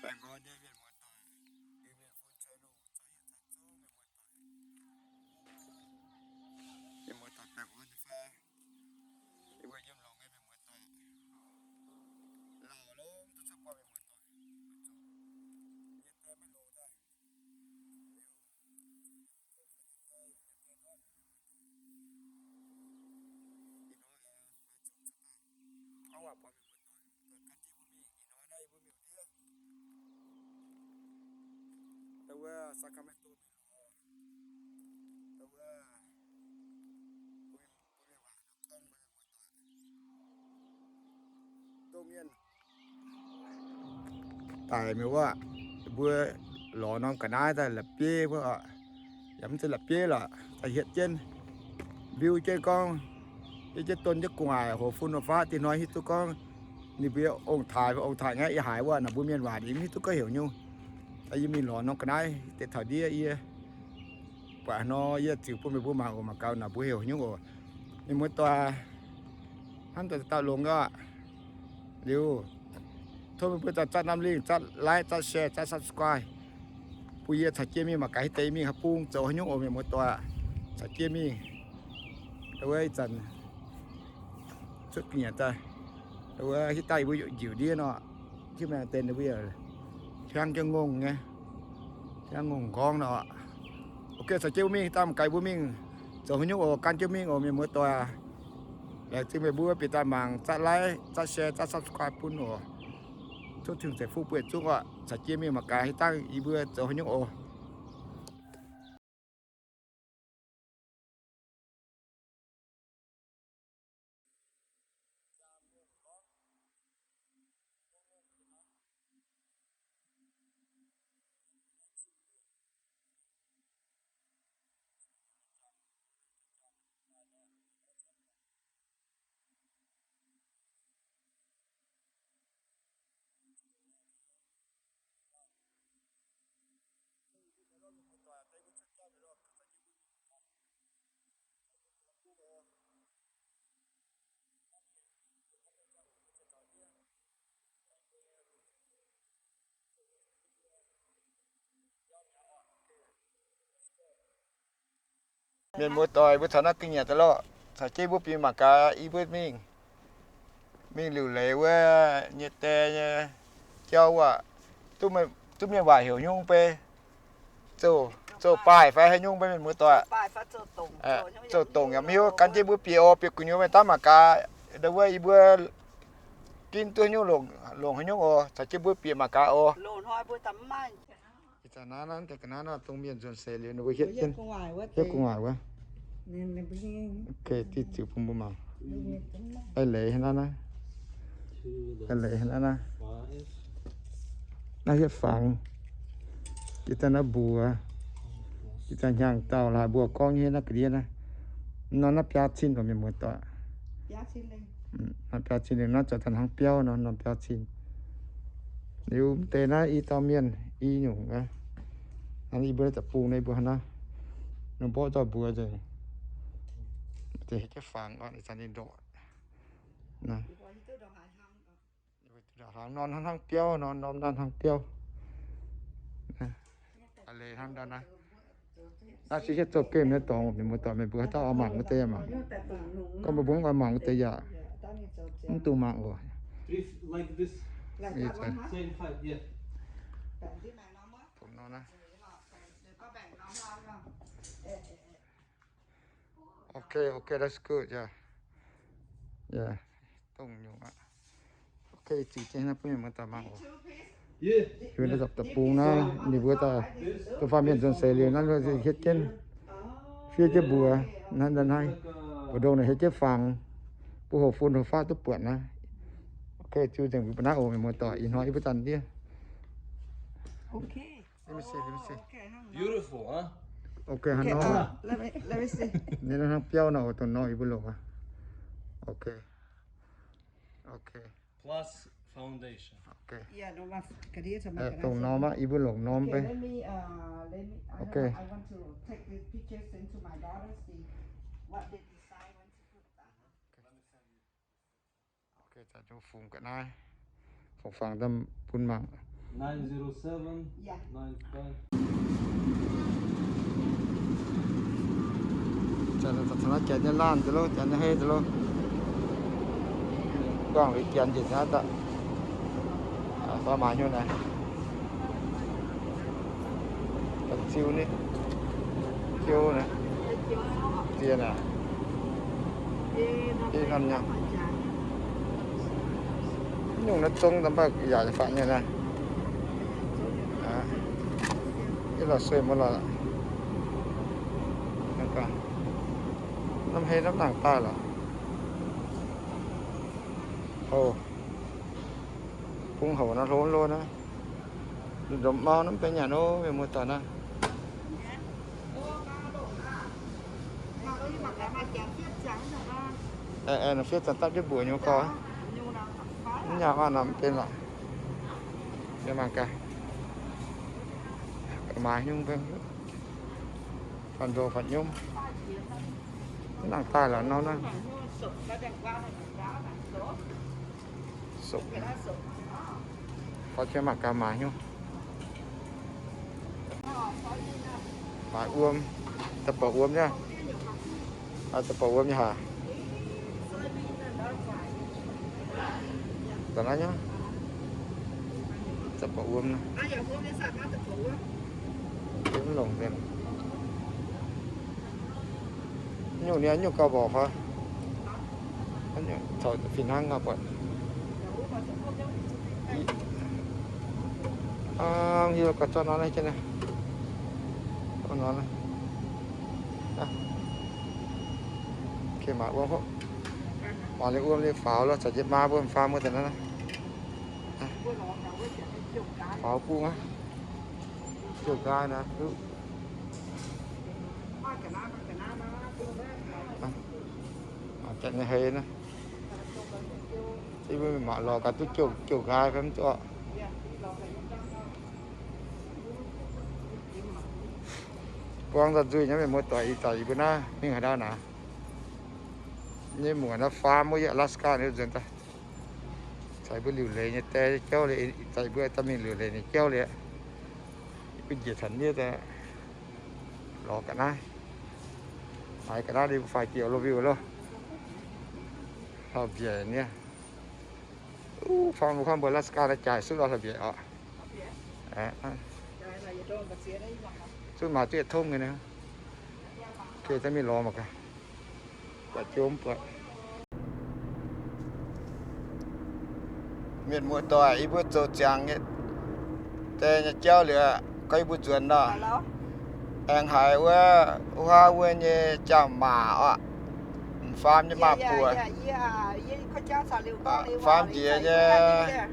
Baengh orn nyei mienh muoz-doic, mienh fun cai lungh zoi yietc zungv mienh muoz-doic. Mienh muoz-doic baengh orn nyei fai? Yie mbuo yiem longx nyei mienh muoz-doic. Lauh longx duqv cuotv buangh mienh muoz-doic. Yie daaih maiv longx daaih. Ih hnoi aengx maaih zungv cuotv daaih. Gorngv waac buatc mienh muoz-doic, gan jienv mbuo mingh. Ih hnoi naaiv yie mbuo mingh ndiev, ndau wuov Sacramento mingh lorz, ndau wuov, mbuo mienh waac nor gorngv, mbuo mienh muoz-doic, dongh mienh daic mingh wuov, mbuo lorz norm ga'naaiv daaih la'bieiv wuov oc. Yaac mv zeiz la'bieiv lorqc, daaih hietv jienv, mbiuv jienv gorngv, hietv jienv don jienv gu'nguaaic, hoc fun hoc faqv. Dinh hnoi hiuv duqv gorngv ninh mbuo ong-taaix, ong-taaix ngaeqv yiem haaix wuov, naaic mbuo mienh waac yie mv hiuv duqv gorngv heuc nyungc. Yie mingh lorz norm ga'naaiv deix taux ndiev yie buatc haaix nor yie ziux bun meih mbuo mangc oc. Mangc gaax naaic mbuo heuc haaix nyungc oc. Mienh muoz-doic, hnamv daaih dauh longx oc. Liuz, tov meih mbuo daaih zatv norm link, zatv like, zatv share, zatv subscribe, bun yie caux jienv mingh mangc gaax haaix deix mingh haaix bung zoux haaix nyungc oc. Mienh muoz-doic, caux jienv mingh. Ndau wuov ih zanc cuotv ga'nyiec daaih, ndau wuov hitv daaih yie mbuo njiec ndiev nor, hitv maengx deix ninh mbuo hiaangx jienv ngongh nyei, hiaangx ngongh nqorngv nor. Ok, caux jienv mbuo mingh, daaih mangc gaax mbuo mingh zoux haaix nyungc oc. Gan jienv mingh oc mienh muoz-doic. Laengz zingh meih mbuo bieqc daaih mangc, zatv like, zatv share, zatv subscribe bun oc. Tov Tin-Hungh ceix fuqv bun yietc zungv oc. Caux jienv mingh mangc gaax hitv dangh yie mbuo zoux haaix nyungc oc. Mienh muoz-doic, mbuo taux naaiv ga'nyiec daaih lorqc. Caux jienv mbuo bieqc mangc gaax yie mbuo mingh, mingh liuc leiz wuov nyei die nyei jauv wuov, duqv mienh waac heuc nyungc bei, zoux, zoux baaih fai haaix nyungc bei mienh muoz-doic. Zoux dongc yaac mv hiuv. Gan jienv mbuo bieqc oc. Bieqc gu'nyuoz mingh daaih mangc gaax, ndau wuov yie mbuo ginv duqv haaix nyungc, longc haaix nyungc oc. Caux jienv mbuo bieqc mangc gaax oc. Ih zanc naaiv, naaiv deix ga'naaiv nor, dongh mienh nzuonx seix liuz ninh mbuo hietv jienv, hietv gu'nguaaic wuov. Diuh ziux bun mbuo mangc. Ai leiz hnangv naaiv, ai leiz hnangv naaiv. Naaiv hietv fangx. Jiex daaih naaiv mbuox, jiex daaih hnyangx dauh laaix mbuo gorngv nyei naaiv ga'ndiev naaiv. Nor naaiv biaa cin oc mienh muoz-doic. Naaiv biaa cin, naaiv zoux daaih hnangv biauv nor, norm biaa cin. Liuz mv deix naaiv i dauh mienh i nyungc aqv. Naaiv yie mbuo deic-bung naaiv mbuo hnangv naaiv, nor mborqv dauh mbuox nzengc. Deix hietv jienv fangx oc, ih zanc ninh ndorqc. Hlang nor hnangv biauv nor, norm naaiv hnangv biauv. Aa, leiz hnangv naaiv. Naaiv se hietv zoux gemh nyei dorngx, mienh muoz-doic, meih mbuo haaix dauh oix mangc wuov deix yaac mangc. Gorngv meih mbuo mv oix mangc wuov deix yaac mv dungx mangc oc. Dongh nor naaiv. Okay, okay, that's good, yeah. Yeah, dongh nyungc aqv. Okay, ziux jienv naaiv bun mienh muoz-doic mangc oc. Yie naaiv deic-bung naaiv ninh mbuo daaih dongh faam mienh nzuonx seix liuz naaiv hietv jienv, fiev jienv mbuox naaiv, naaiv, naaiv, mbu'ndongx naaic hietv jienv fangx, bun hoc fun hoc faqv duqv buatc naaiv. Okay, ziux nzengc mbuo naaiv oc mienh muoz-doic, ih hnoi yie mbuo zanc ndiev. Let me see, let me see. Beautiful, huh? Okay, hnangv nor. Let me, let me see. Ninh hnangv biauv nor, dongh nor yie mbuo longc aqv. Okay. Okay. Plus foundation. Okay. Dongh norm aqv, yie mbuo longc norm bei. Okay. Okay, zanc zungv fungx ga'naaiv, fungx fangx daaih bun mangc. Nine zero seven, yeah, nine five. Janx naaiv janx nyei laanh deix loh, janx nyei hei deix loh. Guangc liuz janx njiec aqv daaih. Fai maaiz hnyouv naaic. Janx ziu ni. Ziu naaic. Ziex naaic. Ih hnamv nyei. Nyungc naaiv zong daaih mv baac yaac faatv nyei naaiv. Ih lorz sueih mv lorz. Hnamv hei hnamv nangc daaih lorqc. Hov. Bung houc naaiv hlo lo naaiv. Ndomc mau naaiv benx nyanc ov, mienh muoz-doic naaiv. Aengx fiev zanc dapv jienv mbuoqc nyei gorx. Mv nyaam maah nor mv benx lorqc. Yie mangc gaax. Maaiz nyungc benx. Faanv ndoh faanv nyungc. Mv nangc daaih lorqc nor naaiv. Sopc. Faaux jienv mangc gaax maaiz nyungc. Maaiz wuom, da'bouc wuom nyei. Da'bouc wuom nyei haic. Da'naaiv nyei. Da'bouc wuom naaiv. Mv longc nzengc. Nyungc ni nyungc gauh mborqc fai? Caux fih hnangv gauh buatc. Hiuv gauh zorqv nor naaiv jienv naaiv. Zorqv nor naaiv. Maaiz wuom, maaiz liuz wuom liuz faaux lorqc, caux jienv maa mbuo faam mbuo daaih naaiv. Faaux guv aqv. Jouh nqaai naaiv. Janx nyei hei naaiv. Yie mbuo mingh mangc lorz gaax duqv jouh nqaai fai mv duqv oc. Buangv daaih nzuih nyei mienh muoz-doic, ih zanc yie mbuo naaiv mingh haaix ndau naaic? Nyei muoc naaiv faam wuov yie Alaska naaiv nzuonx daaih. Caux yie mbuo liuc leiz nyei die jauv liuz, ih zanc yie mbuo daaih mingh liuc leiz nyei jauv liuz, yie mbuo njiec taux ndiev daaih lorz ga'naaiv. Maaiz ga'naaiv liuz faix jiex lo viu loh. Hlauv-mbiaec nyei. Faam mbuo, faam mbuo Alaska naaiv jaaix sutv lorz hlauv-mbiaec oc. Sutv maaiz duqv yietc tongv nyei naaiv. Geh daaih mingh lorz mangc gaax. Buatc jomv buatc. Mienh muoz-doic, yie mbuo zoux ziangx nyei die nyei jauv liuz, gorngv yie mbuo nzuonx nor, aengx haiz wuov huaav wuov nyei jaang-maac oc, m'faam nyei maaz-buoc, faam njiec nyei.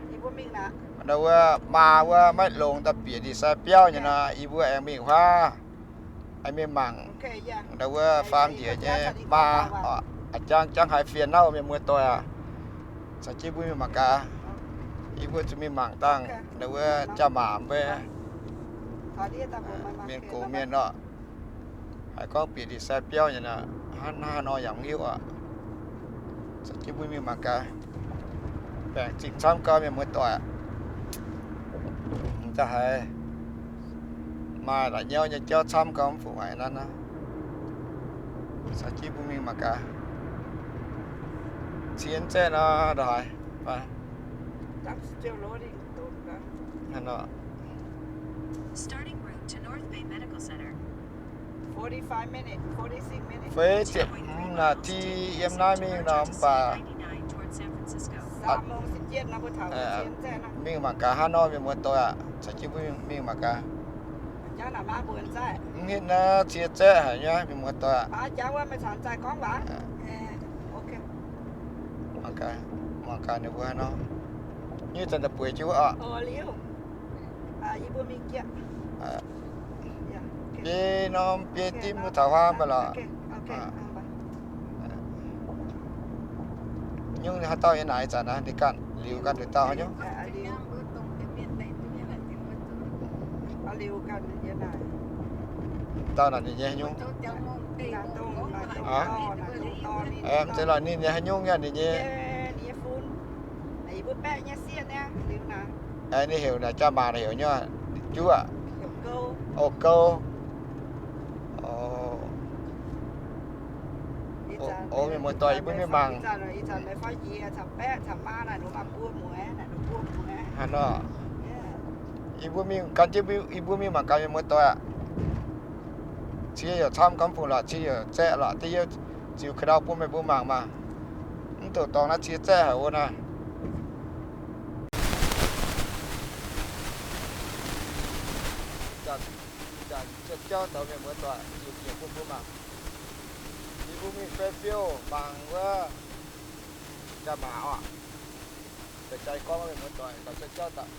Ndau wuov maa wuov maiv longx daaih bieqc ndie-sai biauv nyei nor, yie mbuo aengx mingh huaav. Aengx mingh mangc ndau wuov faam njiec nyei maa oc. A'jang jangv haiz fienx hnangv, mienh muoz-doic aac. Caux jienv mbuo mingh mangc gaax. Yie mbuo zuqc mingh mangc dangh ndau wuov jaang-maac mbuo, mienh gox mienh oc. Haiz gorngv bieqc ndie-sai biauv nyei nor, hnangv haaix nor yaac mv hiuv oc. Caux jienv mbuo mingh mangc gaax. Baengc zingh camv gau, mienh muoz-doic aac. Da'haiz maaih la'nyauv nyei jauv camv gau, mv fungc haiz nanv aqv. Caux jienv mbuo mingh mangc gaax. Cie zaeqv nor, da'haiz. Feix ziepc hmz นาที yiem naaiv mingh nor, mv baac mingh mangc gaax hnangv nor, mienh muoz-doic aac. Caux jienv mbuo mingh mangc gaax. Mv hitv naaiv cie zaeqv haic nyei, mienh muoz-doic aac. Mangc gaax, mangc gaax ninh mbuo hnangv nor. Nyiuh zanc daaih bueix jienv wuov oc. Biei norm biei dimv mbuo taux huaav mv baac lorqc. Nyungc haaix dauh yiem naaic ih zanc naaiv, ninh ganh liuz ganh nduqc dauh haaix nyungc. Dauh naaic ninh nyei haaix nyungc. Mv zeiz lorqc, ninh nyei haaix nyungc nyei, ninh nyei. Ninh heuc naaic jaa-maac naaic heuc nyei juv aac. O gou. O, mienh muoz-doic, yie mbuo mingh mangc. Hnangv nor, yie mbuo mingh gan jienv, yie mbuo mingh mangc gaax, mienh muoz-doic aac. Cie yaac camv gomv fungc lorqc, cie yaac zaeqv lorqc, da'yietv ziux ka'ndau bun meih mbuo mangc maah. Mv douc dorngx naaiv cie zaeqv haic wuov naaiv. Ih zanc jauv zoux mienh muoz-doic ziux bieqc bun mbuo mangc. Yie mbuo mingh Fairfield mangc wuov jaa-maac oc. Jaaix gorngv mienh muoz-doic gauh cuotv jauv daaih.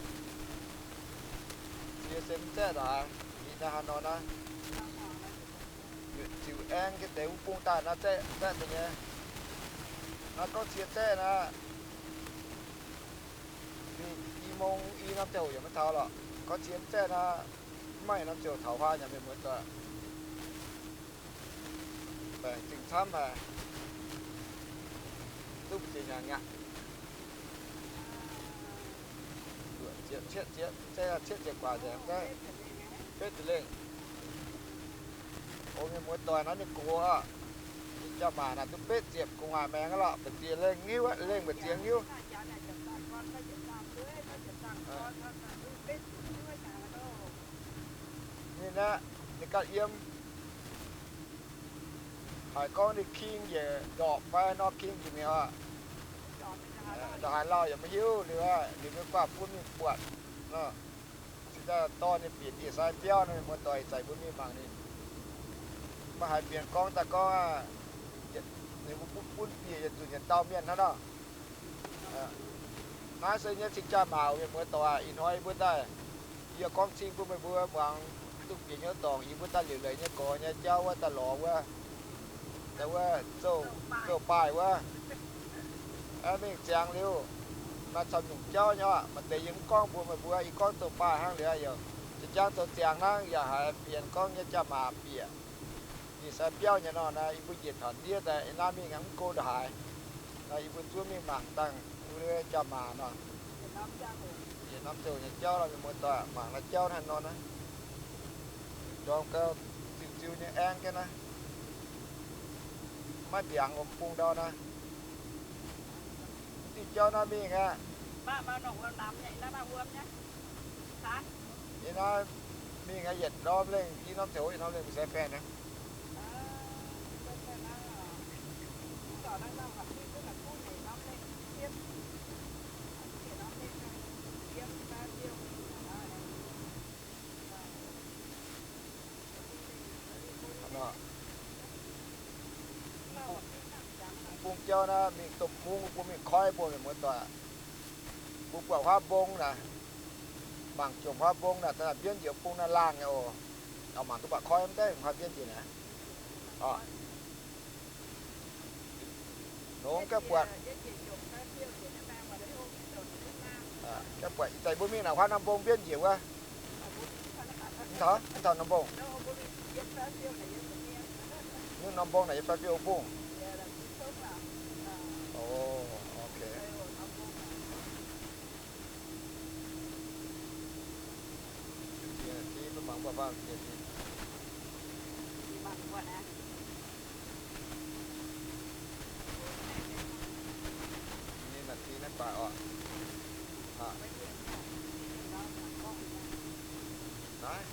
Cie se mv zaeqv daaih, ih naaiv hnangv nor naaiv. Ziux aengv jienv deix wuov bung daaih naaiv zaeqv, zaeqv deix nyei. Naaiv gorngv cie zaeqv naaiv, mingh i mong i norm ziangh hoc yaac maiv taux lorqc. Gorngv cie mv zaeqv naaiv, mv maaih norm ziangh hoc taux huaav nyei mienh muoz-doic. Baengc zingh camv haic, duqv mbu'ziex hnyangx mi'aqv. Luoqc ziepc, cietv ziepc, cietv ziepc guaax nzengc, betv ziepc lengh. O, mienh muoz-doic, naaiv ninh gox oc. Ninh jaa-maac naaic duqv betv ziepc gu'nguaaic maengx lorqc, mbu'ziex lengh hiuv, lengh mbu'ziex hiuv. Ninh aeqv, ninh ganh yiem. Haiz gorngv ninh king njiec ndorpc fai nor king njiec mi'aqv. Ndongc haaix lauh yaac maiv hiuv liuz, ninh mbuo guaav bun mingh buatc nor. Cingx daaih dorh ninh bieqc ndie-sai biauv nor, mienh muoz-doic, ih zanc mbuo mingh mangc ninh. Maiv haiz fienx gorngv daaih gorngv, ninh mbuo bun bieqc yietc zunc yietc dauh mienh hnangv nor. Naaiv se nyei cing jaa-maac, mienh muoz-doic aac. Ih hnoi yie mbuo daaih, yie gorngv cing bun meih mbuo muangx, duqv bieqc hnyouv dorngc yie mbuo daaih liuc leiz nyei gorx nyei jauv wuov, daaih lorz wuov, daaih wuov zouv, zouv baaih wuov. Mingh ziangx liuz, maaih camv nyungc jauv nyei, maaih deix yie mv gorngv mbuox meih mbuo, yie gorngv zouv baaih hnangv liuz, yaac jangx zoux ziangx hnangv, yaac haiz fienx gorngv nyei jaa-maac bieqc ndie-sai biauv nyei nor naaiv, yie mbuo njiec taux ndiev daaih, yie naaiv mingh mv go ndongc haaix. Naaiv yie mbuo zuov mingh mangc dangh wuov jaa-maac nor. Yietc norm ziouc nyei jauv nor, mienh muoz-doic, mangc naaiv jauv hnangv nor naaiv. Ndorm gau ziux ziux nyei aengv jienv naaiv. Maiv ndiangx wuom bung ndau naaiv. Mv diuh jauv naaiv mingh aqv. Yie naaiv mingh aqv, yietc norm lengh, i norm ziouc i norm lengh mv sai faen aqv. Mv bung jauv naaiv mingh domh mungv, mbuo mingh koiv mbuo mienh muoz-doic. Mbuo buatc huaav mbong naaic, mangc jomc huaav mbong naaic, da'naaiv mbienv njiec bung naaiv laangh nyei oc. Mangc duqv buatc koiv mv deix huaav mbienv njiec naaic. Nongx gapv buatc, gapv buatc ih zanc mbuo mingh naaic huaav norm mbong mbienv njiec wuov. Mv taux, mv taux norm mbong. Norm mbong naaic yiem Fairfield bung. O, ok. Ninh naaic ti naaiv baac oc. Naaiv.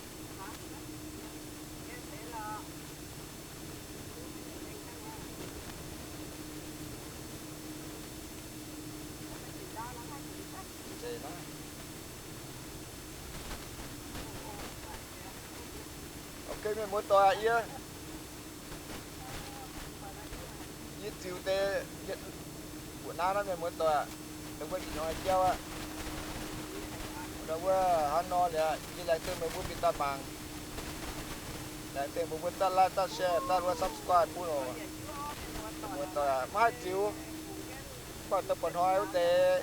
Zeiz naaiv. Ok, mienh muoz-doic, yie, yie ziux deix, mbuoqc naaiv naaiv mienh muoz-doic, dongh wuov ih hnoi jauv aqv. Dongh wuov hnangv nor liuz, yie laengz zingh meih mbuo mingh daaih mangc. Laengz zingh meih mbuo daaih like, daaih share, daaih wuov subscribe bun oc. Mienh muoz-doic, maiv haih ziux, mv baac dongh mba'hnoi wuov deix,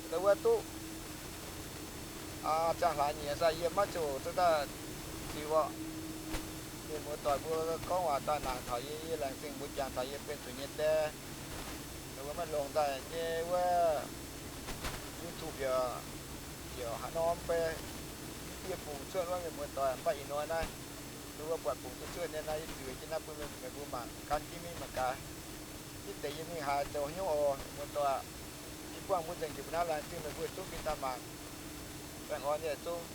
dongh wuov duqv ziangh hlaax nyieqc sai yie maiv ziouc duqv daaih ziux oc. Mienh muoz-doic mbuo gorngv waac daaih nangc taux yie, yie laengz zingh mbuo jangx taux yie benx zuqc nyei die. Dongh wuov maiv longc daaih nyei wuov YouTube yaac, Haaix norm fai yie bieqc fungc cuotv wuov, mienh muoz-doic, mv baac ih hnoi naaiv, ninh mbuo buatc fungc duqv cuotv nyei naaiv, yie ziux jienv naaiv bun meih mbuo mangc, gan jienv mingh mangc gaax. Yie deix yie mingh haaix zoux hnyouv oc, mienh muoz-doic. Yie buangh mbuo nzengc jiex mbuo naaiv laengz zingh meih mbuo zungv mingh daaih mangc. Baengh orn nyei zungv.